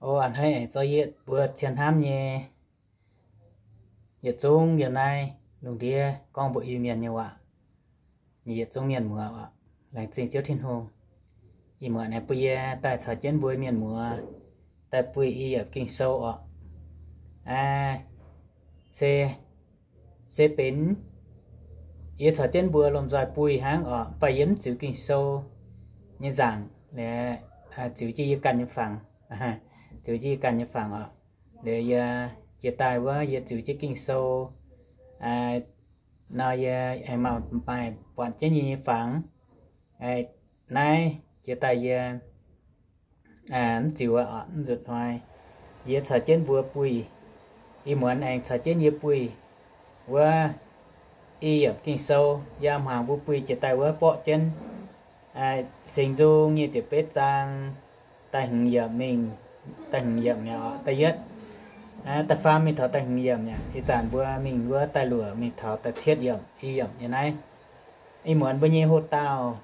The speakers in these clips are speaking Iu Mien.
O a'hneiv aengx zorqv yietv mbuo cien hnamv nyei yietc zungv yiem naaiv lungh ndiev gorngv mbuox Iu-Mienh nyei waac nyei yietc zungv mienh muoz oc. Laengz zingh Ziouv Tin-Hungh, ih muonz aengx bun yie daaih caux jienv mbuo mienh muoz daaih buih i yiemc Ging-Sou oc. Se, se benx yie caux jienv mbuo lomh nzoih buih hnangv oc, mv baac yie mv ziux Ging-Sou nyei nzaangc, ziux jienv yie ganh nyei fangx, ziux jienv yie ganh nyei fangx oc. Liuz yie jiex daaih wuov yie ziux jienv Ging-Sou nor yie aengx maaih buatc jienv yie nyei fangx. Naaiv jiex daaih yie mv ziux, mv nzunc hnoi yie caux jienv mbuo buih, ih muonz aengx caux jienv yie buih wuov i yiemc Ging-Sou. Yie hmuangx mbuo buih jiex daaih wuov borqv jienv Singx Nzung nyic ziepc betv zaang da'hmz yiemc mingh, da'hmz yiemc mi'aqv, da'yietv, da'faam mingh taux da'hmz yiemc mi'aqv. Ih zanc mbuo mingh wuov da'luoqc mingh taux da'cietv yiemc, i yiemc nyei naaiv. Ih muonz mbuo nyei hoc dauh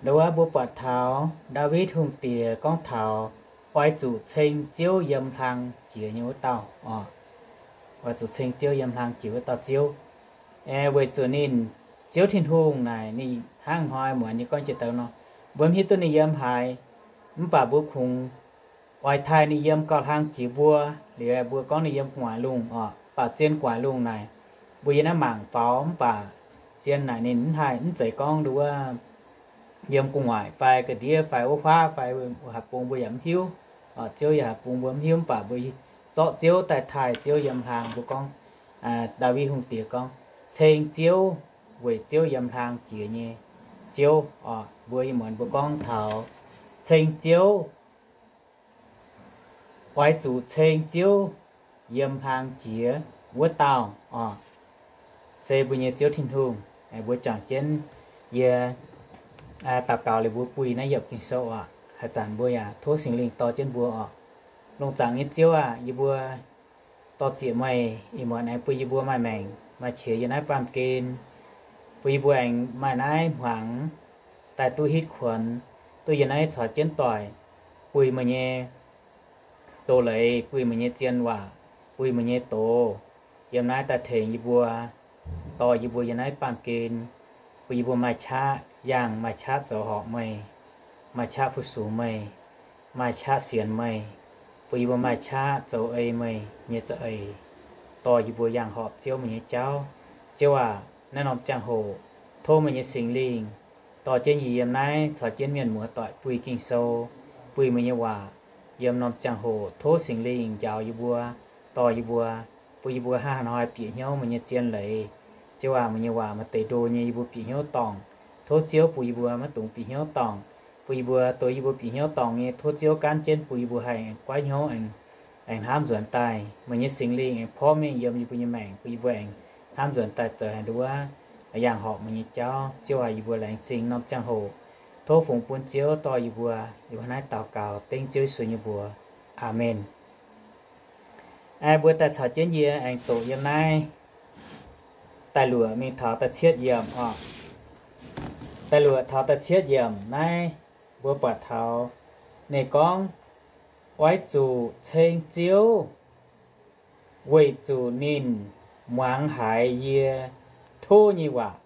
ndo wuov mbuo buatc taux Ndaawitv Hungh Diex gorngv taux oix zuqc ceng Ziouv yiem hlang jiex nyei wuov dauh oc. Oix zuqc ceng Ziouv yiem hlang jiex wuov dauh Ziouv. Weic zuqc ninh, Ziouv Tin-Hungh naaic ninh hnangv hnoi muonz nyei gorngv jiex douz nor, mbuo mv hiuv duqv ninh yiem haaix, mv baac mbuo kungx oix taaih ninh yiem gauh hlang jiex mbuo. Liuz mbuo gorngv ninh yiem gu'nguaaic lungh oc, baac zien gu'nguaaic lungh naaic mbuo yiem naaiv mangc faaux, mv baac zien naaic ninh mv haih, mv zeiz gorngv ndo wuov yiem gu'nguaaic fai ga'ndiev fai wuov huaav fai wuov haaix bung mbuo yaac mv hiuv. Ziouv yaac haaix bung mbuo mv hiuv, mv baac mbuo zorqv Ziouv daaih taaih Ziouv yiem hlang. Mbuo gorngv Ndaawitv Hungh Diex gorngv, ceng Ziouv weic Ziouv yiem hlang jiex nyei Ziouv oc. Mbuo ih muonz mbuo gorngv taux ceng Ziouv, oix zuqc ceng Ziouv yiem hlang jiex wuov dauh oc, se mbuo nyei Ziouv Tin-Hungh. Mbuo juangc jienv yie daux gaux liuz mbuo buih naaiv yiemc Ging-Sou oc. Haaix zanc mbuo yaac tov Singx Lingh dorh jienv mbuo oc. Lungh zaangc nyei Ziouv aah, yie mbuo dor-ziec meih, ih muonz aengx bun yie mbuo maaih maengc maaih qiex yiem naaiv baamh gen, bun yie mbuo aengx maaih naaiv hmuangx daaih duqv hitv kuonx, duqv yiem naaiv caux jienv doic buih meih nyei doz-leiz, buih meih nyei zien waac, buih meih nyei doz yiem naaiv daaih tengx yie mbuo, dorh yie mbuo yiem naaiv baamh gen, bun yie mbuo maaih qaqv yangh, maaih qaqv zoux horpc meih, maaih qaqv fu-sux meih, maaih qaqv sienx meih, bun yie mbuo maaih qaqv zoux ei meih nyei za'eix, dorh yie mbuo yangh horpc Ziouv meih nyei jauv. Ziouv aac, naaiv norm ziangh hoc tov meih nyei Singx Lingh dorh jienv yie yiem naaiv caux jienv mienh muoz doic buih Ging-Sou, buih meih nyei waac yiem norm ziangh hoc. Tov Singx Lingh njaaux yie mbuo, dorh yie mbuo, bun yie mbuo hnangv haaix hnoi bieqc hnyouv meih nyei zien leiz. Ziouv aac, meih nyei waac maaih deix ndo nyei yie mbuo bieqc hnyouv dorngc. Tov Ziouv bun yie mbuo maiv dungx bieqc hnyouv dorngc. Bun yie mbuo, dongh yie mbuo bieqc hnyouv dorngc nyei, tov Ziouv gaanv jienv bun yie mbuo haih aengx goiv hnyouv, aengx, aengx hnamv nzuonx daaih meih nyei Singx Lingh aengx porv mengh yiem yie mbuo nyei maengc, bun yie mbuo aengx hnamv nzuonx daaih zoux haaix nduov yangh horpc meih nyei jauv. Ziouv aac, yie mbuo laengz zingh norm ziangh hoc. Tov fungx bun Ziouv dorh yie mbuo. Yie mbuo naaiv daux gaux dengv Ziouv Yesu nyei mbuox. Aamen. Ae, mbuo daaih caux jienv yie aengx doqc yiem naaiv da'luoqc mingh taux da'cietv yiemc oc. Da'luoqc taux da'cietv yiemc naaiv mbuo buatc taux ninh gorngv, oix zuqc ceng Ziouv weic zuqc ninh muangx haiz yie tov nyei waac.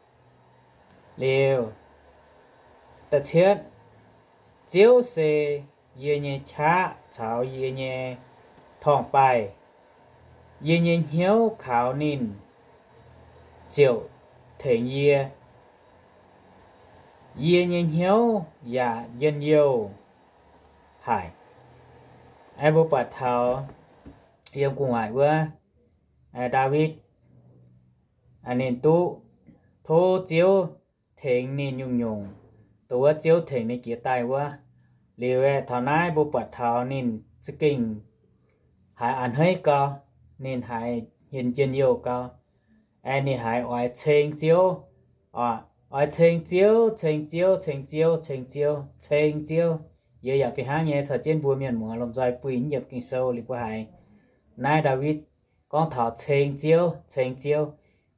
Liuz, da'cietv, Ziouv se yie nyei qaqv caux yie nyei torngv-baaih. Yie nyei hnyouv kaux ninh ziouc tengx yie. Yie nyei hnyouv yaac njien-youh haic. Ae, mbuo buatc taux yiem gu'nguaaic wuov, Ndaawitv ninh duqv tov Ziouv tengx ninh nyungc-nyungc, dongh wuov Ziouv tengx ninh jiex daaih wuov. Liuz aeqv, taux naaiv mbuo buatc taux ninh za'gengh haiz a'hneiv gau, ninh haiz njien-youh gau. Ae, ninh haiz oix ceng Ziouv, oix ceng Ziouv, ceng Ziouv, ceng Ziouv, ceng Ziouv, ceng Ziouv. Yie yaac fih hnangv nyei caux jienv mbuo mienh muoz lomh nzoih buih yiemc Ging-Sou liuz mbuo haiz naaiv Ndaawitv gorngv taux ceng Ziouv, ceng Ziouv.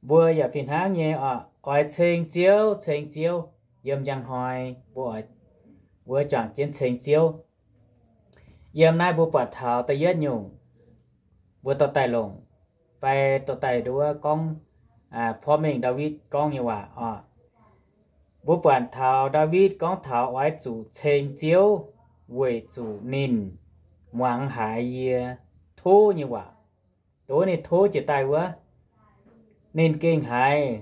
Mbuo yaac fih hnangv nyei oix ceng Ziouv, ceng Ziouv. Yiem njang hnoi mbuo oix, mbuo juangc jienv ceng Ziouv. Yiem naaiv mbuo buatc taux da'yietv nyungc, mbuo dorh daaih longc, fai dorh daaih nduov gorngv, porv mengh Ndaawitv gorngv nyei waac oc. Mbuo buatc taux Ndaawitv gorngv taux oix zuqc ceng Ziouv weic zuqc ninh muangx haiz yie tov nyei waac. Dongh wuov ninh tov jiex daaih wuov, ninh gengh haiz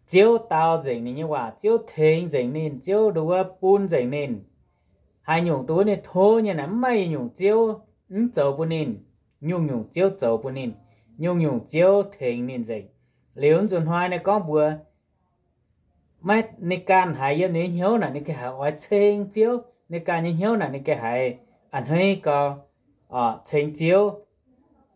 Ziouv dau nzengc ninh nyei waac, Ziouv tengx nzengc ninh, Ziouv nduov bun nzengc ninh. Haaix nyungc dongh wuov ninh tov nyei naaic mv maaih nyungc Ziouv mv zoux bun ninh, nyungc-nyungc Ziouv zoux bun ninh, nyungc-nyungc Ziouv tengx ninh nzengc. Liuz nzunc hnoi ninh gorngv mbuox maiv ninh ganh haiz yiem ninh nyei hnyouv naaic ninh ganh haiz oix ceng Ziouv, ninh ganh nyei hnyouv naaic ninh ganh haiz a'hneiv gau, ceng Ziouv.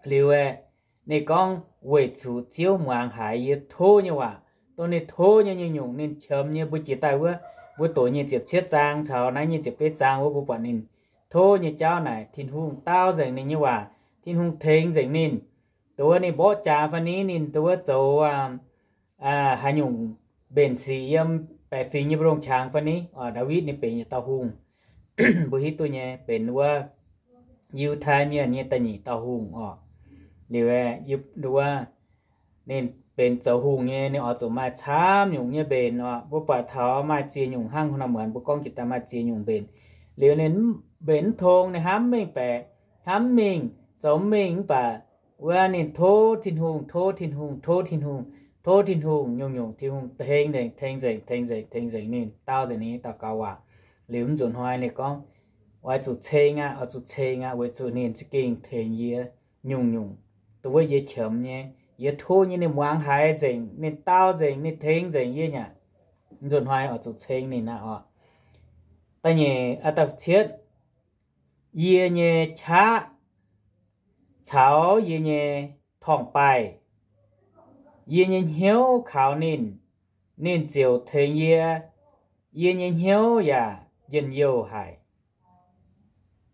Liuz aeqv, ninh gorngv weic zuqc Ziouv muangx haiz yie tov nyei waac, dongh ninh tov nyei nyungc-nyungc ninh qiemx nyei mbuo jiex daaih wuov, mbuo doqc nyic ziepc cietv zaang caux naaiv nyic ziepc betv zaang wuov mbuo buatc ninh tov nyei jauv naaic Tin-Hungh dau nzengc ninh nyei waac, Tin-Hungh tengx nzengc ninh. Dongh wuov ninh mborqv jaax fai ni, ninh dongh wuov zoux haaix nyungc mbenc sic yiem baeqc fingx nyei mbu'ndongx qangx fai ni, Ndaawitv ninh benx yietc dauh hungh, mbuo hiuv duqv nyei, benx wuov Yiutai Mienh nyei da'nyeic dauh hungh oc. Liuz, wuov, ninh benx zoux hungh nyei, ninh oix zuqc maaih camv nyungc nyei mbenc oc. Mbuo buatc taux maaih ziex nyungc hnangv nor muonz mbuo gorngv jiex daaih maaih ziex nyungc mbenc. Liuz ninh mbenc mv tong, ninh hnamv mingh baeqc, hnamv mingh, zoux mingh mv baac wuov ninh tov Tin-Hungh, tov Tin-Hungh, tov Tin-Hungh, tov Tin-Hungh, nyungc-nyungc Tin-Hungh tengx nzengc, tengx nzengc, tengx nzengc, tengx nzengc ninh, dau nzengc ninh nyei daux gaux waac. Liuz mv nzunc hnoi ninh gorngv, oix zuqc ceng aqv, oix zuqc ceng aqv, weic zuqc ninh za'gengh tengx yie nyungc-nyungc, dongh wuov yie qiemx nyei, yie tov nyei, ninh muangx haiz nzengc, ninh dau nzengc, ninh tengx nzengc yie nyei aqv. Mv nzunc hnoi oix zuqc ceng ninh aqv oc. Da'nyeic, da'cietv, yie nyei qaqv caux yie nyei torngv-baaih, yie nyei hnyouv kaux ninh, ninh ziouc tengx yie, yie nyei hnyouv yaac njien-youh haic.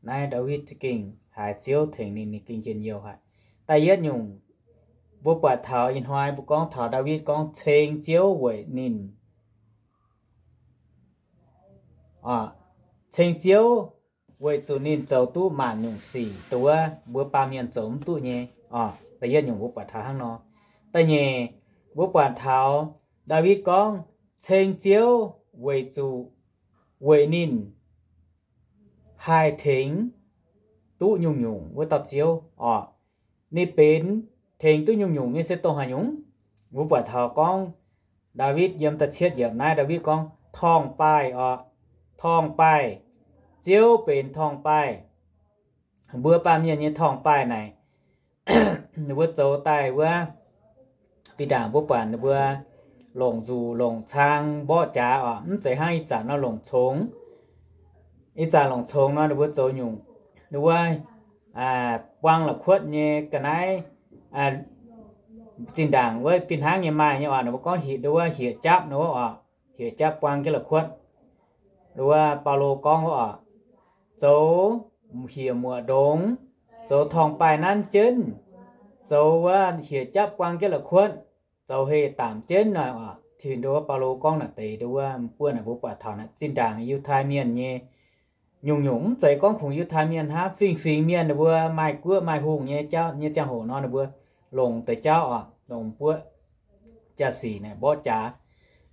Naaiv Ndaawitv za'gengh haiz Ziouv tengx ninh, ninh gengh njien-youh haic. Da'yietv nyungc, mbuo buatc taux ih hnoi mbuo gorngv taux Ndaawitv gorngv ceng Ziouv weic ninh, ceng Ziouv weic zuqc ninh zoux duqv maanc nyungc sic, dongh wuov mbuo baamh mienh zoux mv duqv nyei. Da'yietv nyungc mbuo buatc taux hnangv nor. Da'nyeic, mbuo buatc taux Ndaawitv gorngv ceng Ziouv weic zuqc, weic ninh haih tengx duqv nyungc-nyungc wuov dauh Ziouv oc. Ninh benx tengx duqv nyungc-nyungc nyei se dongh haaix nyungc? Mbuo buatc taux gorngv Ndaawitv yiem da'cietv yiemc naaiv Ndaawitv gorngv torngv-baaih oc, torngv-baaih, Ziouv benx torngv-baaih. Mbuo baamh mienh nyei torngv-baaih naaic, ninh mbuo zoux daaih wuov, fih ndaangc mbuo buatc ninh mbuo longc nzuqc longc cang mborqv jaax oc, mv zeiz hnangv ih zanc nor longc congx. Ih zanc longc congx nor ninh mbuo zoux nyungc, ninh mbuo buang la'kuotv nyei ga'naaiv, zinh ndaangc wuov fih hnangv nyei maaih nyei oc, ninh mbuo gorngv hieqv, ninh wuov hieqv japv nor wuov oc, hieqv japv buang jienv la'kuotv. Wuov Baulo gorngv wuov oc, zoux hieqv muoqc ndongx, zoux torngv-baaih nanv jienv, zoux wuov hieqv japv buang jienv la'kuotv, zoux heh daamc jienv nor oc. Tin nduov Baulo gorngv naaic deix nduov wuov, mbuo naaic mbuo buatc taux naaic zinh ndaangc Yiutai Mienh nyei nyungc-nyungc, mv zeiz gorngv kungx Yiutai Mienh hnangv, fingx-fingx mienh ninh mbuo maaih guoqv maaih hungh nyei jauv nyei ziangh hoc nor, ninh mbuo longc deix jauv oc, longc buoqv jaa-sic naaic mborqv jaax.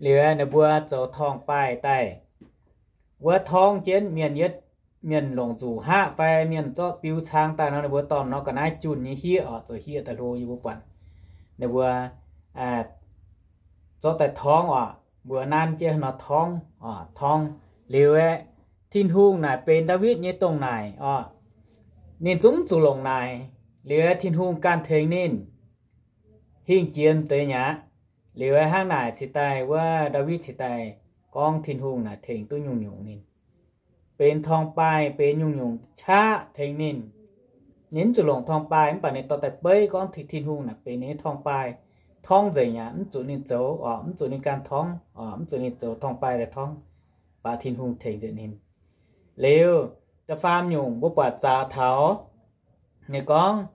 Liuz ninh mbuo zoux torngv-baaih daaih, wuov torngv jienv mienh yietv, mienh longc nzuqc haqv fai mienh zorqv biu cang daaih nor, ninh mbuo dorh nor ga'naaiv junh nyei hieqv oc, zoux hieqv daaih hlo yie mbuo buatc. Ninh mbuo zorqv daaih torngv oc, mbuox nanv jienv nor torngv oc, torngv. Liuz aeqv, Tin-Hungh naaic benx Ndaawitv nyei dongh naaic oc, ninh zungv zuqc longc naaic. Liuz aeqv, Tin-Hungh ganh tengx ninh hingh jiex deix nyei aqv. Liuz aeqv, hnangv naaic cingx daaih wuov Ndaawitv cingx daaih gorngv Tin-Hungh naaic tengx duqv nyungc-nyungc ninh benx torngv-baaih, benx nyungc-nyungc qaqv tengx ninh. Ninh mv zuqc longc torngv-baaih, mv baac ninh dorh daaih beiv gorngv Tin-Hungh naaic benx ninh nyei torngv-baaih, torngv nzengc aqv, mv zuqc ninh zoux oc, mv zuqc ninh ganh torngv oc, mv zuqc ninh zoux torngv-baaih daaih torngv, baac Tin-Hungh tengx nzengc ninh. Liuz, da'faam nyungc mbuo buatc zaax taux ninh gorngv,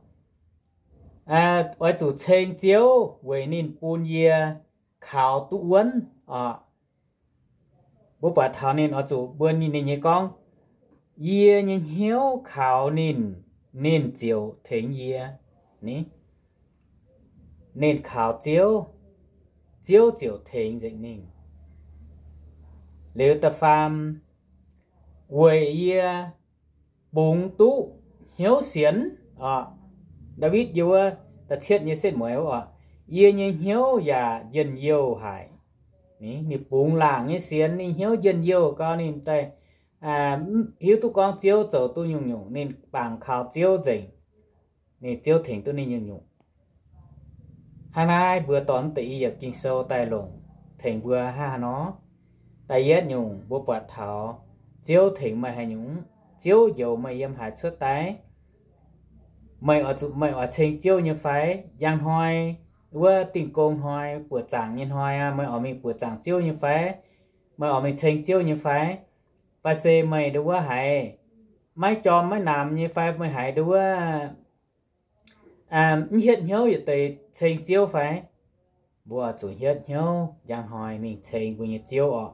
oix zuqc ceng Ziouv weic ninh bun yie kaux duqv wuonv oc. Mbuo buatc taux ninh oix zuqc mbuo ninh nyei gorngv, Yie nyei hnyouv kaux ninh, ninh ziouc tengx yie. Ni, ninh kaux Ziouv, Ziouv ziouc tengx nzengc ninh. Liuz da'faam, weic yie bungx duqv hnyouv sienx oc. Ndaawitv yie wuov da'cietv nyei setv mueiz wuov oc, yie nyei hnyouv yaac njien-youh haic. Ninh bungx laangc nyei sienx, ninh hnyouv njien-youh gau, ninh daaih hiuv duqv gorngv Ziouv zoux duqv nyungc-nyungc, ninh bangc kaux Ziouv nzengc, ninh Ziouv tengx duqv ninh nyungc-nyungc. Hnangv naaiv mbuo dorh deix i yiemc Ging-Sou daaih longc tengx mbuo hnangv haaix nor. Da'yietv nyungc mbuo buatc taux Ziouv tengx meih haaix nyungc, Ziouv njoux meih yiem haaix cuotv daaih, meih oix zuqc, meih oix ceng Ziouv nyei fai? Njang hnoi wuov Dingh Gong Hnoi, buoqc zaangc nyei hnoi aqv, meih oix mingh buoqc zaangc Ziouv nyei fai? Meih oix mingh ceng Ziouv nyei fai? Fai se meih nduov wuov haiz maiv jorm maiv namx nyei fai? Meih haiz nduov wuov mv hietv hnyouv yietc deix ceng Ziouv fai? Mbuo oix zuqc hietv hnyouv njang hnoi mingh ceng mbuo nyei Ziouv oc.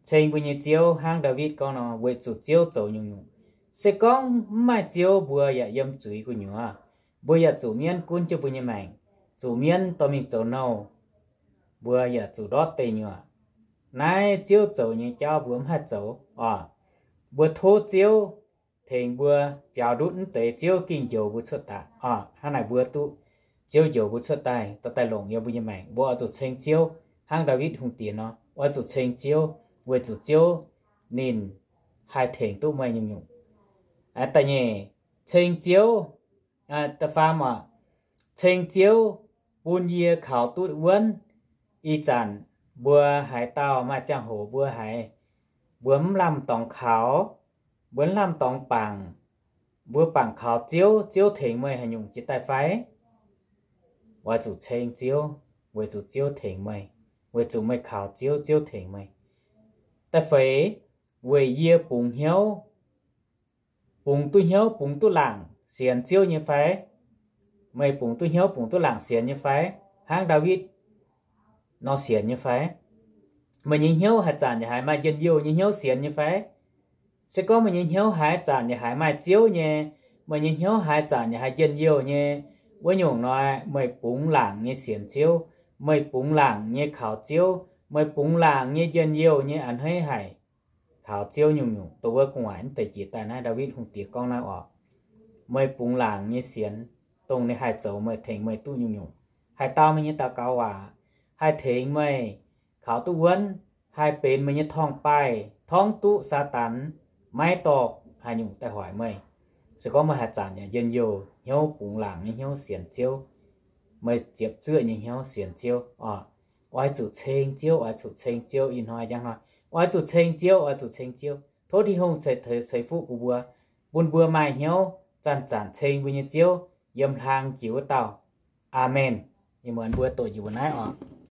Ceng mbuo nyei Ziouv hnangv Ndaawitv gorngv nor, weic zuqc Ziouv zoux nyungc-nyungc. Se gorngv mv maaih Ziouv, mbuo yaac yiem zuiz gu'nyuoz. Mbuo yaac zuqc mienv gunv jienv mbuo nyei maengc, zuqc mienv dorh mingh zoux nouh, mbuo yaac zuqc ndortv deic nyuoqc. Naaiv Ziouv zoux nyei jauv mbuo mv haih zoux oc. Mbuo tov Ziouv tengx mbuo biaux ndutv mv deix Ziouv gengh njoux mbuo cuotv daaih oc. Hnangv naaic mbuo duqv Ziouv njoux mbuo cuotv daaih, dorh daaih longc yiem mbuo nyei maengc. Mbuo oix zuqc ceng Ziouv hnangv Ndaawitv Hungh Diex nor, oix zuqc ceng Ziouv weic zuqc Ziouv ninh haih tengx duqv meih nyungc-nyungc. Da'nyeic, ceng Ziouv, da'faam oc, ceng Ziouv bun yie kaux duqv wuonv. Ih zanc mbuo haaix dauh maaih ziangh hoc mbuo haiz mbuo mv lamh dorngx kaux, mbuo mv lamh dorngx bangc, mbuo bangc kaux Ziouv, Ziouv tengx meih haaix nyungc jiex daaih fai? Oix zuqc ceng Ziouv, weic zuqc Ziouv tengx meih, weic zuqc meih kaux Ziouv, Ziouv tengx meih. Da'feix, weic yie bungx hnyouv, bungx duqv hnyouv, bungx duqv laangc sienx Ziouv nyei fai? Meih bungx duqv hnyouv, bungx duqv laangc sienx nyei fai, hnangv Ndaawitv nor sienx nyei fai? Meih nyei hnyouv haaix zanc yaac haiz maaih njien-youh nyei hnyouv sienx nyei fai? Se gorngv meih nyei hnyouv haaix zanc yaac haiz maaih Ziouv nyei, meih nyei hnyouv haaix zanc yaac haiz njien-youh nyei, wuov nyungc nor, meih bungx laangc nyei sienx Ziouv, meih bungx laangc nyei kaux Ziouv, meih bungx laangc nyei njien-youh nyei a'hneiv haic kaux Ziouv nyungc-nyungc. Dongh wuov gu'nguaaic mv deix jiex daaih naaiv Ndaawitv Hungh Diex gorngv naaiv oc, meih bungx laangc nyei sienx, dongh ninh haih zoux meih, tengx meih duqv nyungc-nyungc, haih dau meih nyei daux gaux waac, haih tengx meih kaux duqv wuonv, haih benx meih nyei torngv-baaih torngv duqv Saadaan maiv dorh haaix nyungc daaih hoic meih. Se gorngv meih haaix zanc yaac njien-youh hnyouv, bungx laangc nyei hnyouv sienx Ziouv, meih ziepc zuoqv nyei hnyouv sienx Ziouv oc, oix zuqc ceng Ziouv, oix zuqc ceng Ziouv. Ih hnoi njang hnoi oix zuqc ceng Ziouv, oix zuqc ceng Ziouv. Tov Tin-Hungh ceix fuqv bun mbuo, bun mbuo maaih hnyouv zanc-zanc ceng mbuo nyei Ziouv yiem hlang jiex wuov dauh. Aamen. Ih muonz mbuo doqc njiec mbuo naaiv oc.